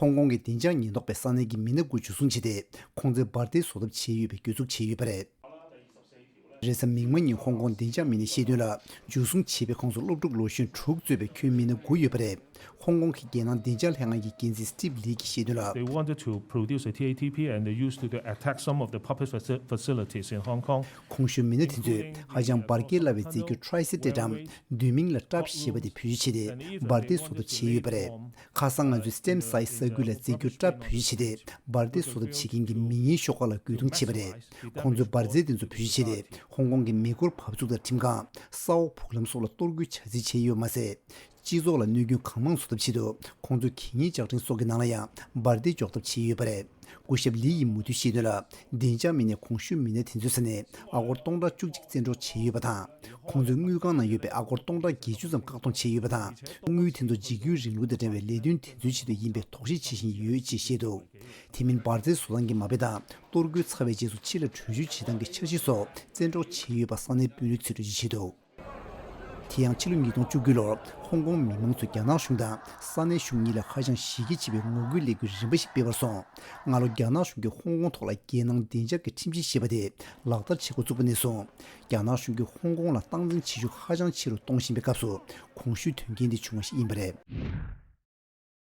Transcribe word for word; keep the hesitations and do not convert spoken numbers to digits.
ཧོང་ཀོང་གི་བདེ་འཇགས་ཉེན་རྟོག་པས་ས་གནས་ཀྱི་མི་སྣ་དགུ་འཇུ་བཟུང་བྱས་ཏེ། ཁོང་ཚོས་འབར་མདེལ་བཟོ་ཐབས་བྱས་ཡོད་པའི་གྱོད་འཛུགས་བྱས་ཡོད་པ་རེད། རེས་གཟའ་མིག་དམར་ཉིན་ཧོང་ཀོང་བདེ་འཇགས་མི་སྣས་བཤད་དོན་ལ། འཇུ་བཟུང་བྱས་པའི་ཁོངས་སུ་སློབ་ཕྲུག་ལོ་གཞོན་དྲུག་གཙོས་པའི་ཁྱོན་མི་སྣ་དགུ་ཡོད་པ་རེད། ཧོང་ཀོང་གི་རྒྱལ་ནང་བདེ་འཇགས་ལྷན་ཁང་གི་འགན་འཛིན་Steve Lee གྱིས་བཤད་དོན་ལ། They wanted to produce a T A T P and they used it to attack some of the public faci- facilities in Hong Kong. ཁོང་ཞུས་མི་སྣ་དེ་ཚོས་ཧ་ཅང་འབར་གས་སླ་བའི་རྫས་འགྱུར་Trisitite་འམ་བསྡུས་མིང་ལ་ཊབ་ཞེས་པ་དེ་བེད་སྤྱོད་བྱས་ཏེ་འབར་མདེལ་བཟོ་ཐབས་བྱས་ཡོད་པ་རེད། ཁ་སང་ང་ཚོས་Stem Cell ས་ཁུལ་ལ་རྫས་འགྱུར་ཊབ་བེད་སྤྱོད་བྱས་ཏེ་འབར་མདེལ་བཟོ་ཐབས་བྱེད་མཁན་གྱི་མི་ངན་ཤོག་ཁག་ལ་རྒོལ་རྡུང་བྱས་པ་རེད། ཁོང་ཚོས་འབར་རྫས་དེ་ཚོ་བེད་སྤྱོད་བྱས་ཏེ་ཧོང་ཀོང་གི་མེ་འཁོར་བབས་ཚུགས་དང་ཁྲིམས་ཁང་། ས་འོག་བུ་ལམ་སོགས་ལ་གཏོར་རྒོལ་བྱ་རྩིས་བྱས་ཡོད་མ་ཟད། སྤྱི་ཚོགས་ལ་གནོད་སྐྱོན་གང་མང་བཟོ་ཐབས་ཆེད་དུ་ཁོང་ཚོས་གད་སྙིགས་ལྕགས་ཕྲེང་སོགས་ཀྱི་ནང་ལ་ཡང་འབར་མདེལ་འཇོག་ཐབས་བྱས་ཡོད་པ་རེད། སྐུ་ཞབས་ལི་ཡིས་མུ་མཐུད་བཤད་དོན་ལ། བདེ་འཇགས་མི་སྣས་གོང་ཞུས་མི་སྣ་དེ་ཚོའི་ས་ནས་ཨ་སྒོར་སྟོང་ཕྲག་བཅུ་གཅིག་བཙན་འཕྲོག་བྱས་ཡོད་པ་དང་། ཁོང་ཚོས་དངུལ་ཁང་ནང་ཡོད་པའི་ཨ་སྒོར་སྟོང་ཕྲག་བརྒྱད་ཅུ་ཙམ་བཀག་སྡོམ་བྱས་ཡོད་པ་དང་། དངུལ་དེ་ཚོ་འཇིགས་སྐུལ་རིང་ལུགས་དང་འབྲེལ་བའི་ལས་དོན་དེ་ཚོའི་ཆེད་དུ་ཡིན་པའི་དོགས་གཞི་བྱེད་བཞིན་ཡོད་ཅེས་བཤད་འདུག་དེ་མིན་འབར་རྫས་བཟོ་སྟངས་ཀྱི་མ་དཔེ་དང་གཏོར་རྒོལ་ཚར་བའི་རྗེས་སུ་ཕྱི་ལ་བྲོས་བྱོལ་བྱེད་སྟངས་ཀྱི་འཆར་གཞི་སོགས་བཙན་འཕྲོག་བྱས་ཡོད་པ་ས་གནས་དཔོན་རིགས་ཚོས་འགྲེལ་བརྗོད་བྱས་འདུག་དེ་ཡང་ཕྱི་ལོ་ཉིས་སྟོང་བཅུ་དགུ་ལོར་ཧོང་ཀོང་མི་མང་ཚོས་རྒྱ་ནག་གཞུང་དང་ས་གནས་གཞུང་གཉིས་ལ་ཧ་ཅང་གཞི་རྒྱ་ཆེ་བའི་ངོ་རྒོལ་ལས་འགུལ་རིམ་པ་ཞིག་སྤེལ་བར་སོང་། སྔ་ལོ་རྒྱ་ནག་གཞུང་གིས་ཧོང་ཀོང་ཐོག་ལ་རྒྱལ་ནང་བདེ་འཇགས་ཀྱི་ཁྲིམས་གཞི་ཞེས་པ་དེ་ལག་བསྟར་བྱེད་འགོ་བཙུགས་པ་ནས་བཟུང་། རྒྱ་ནག་གཞུང་གིས་ཧོང་ཀོང་ལ་སྟངས་འཛིན་བྱེད་ཤུགས་ཧ་ཅང་ཆེ་རུ་གཏོང་བཞིན་པའི་སྐབས་སུ་གོང་ཞུས་དོན་རྐྱེན་འདི་བྱུང་བ་ཞིག་ཡིན་པ་རེད།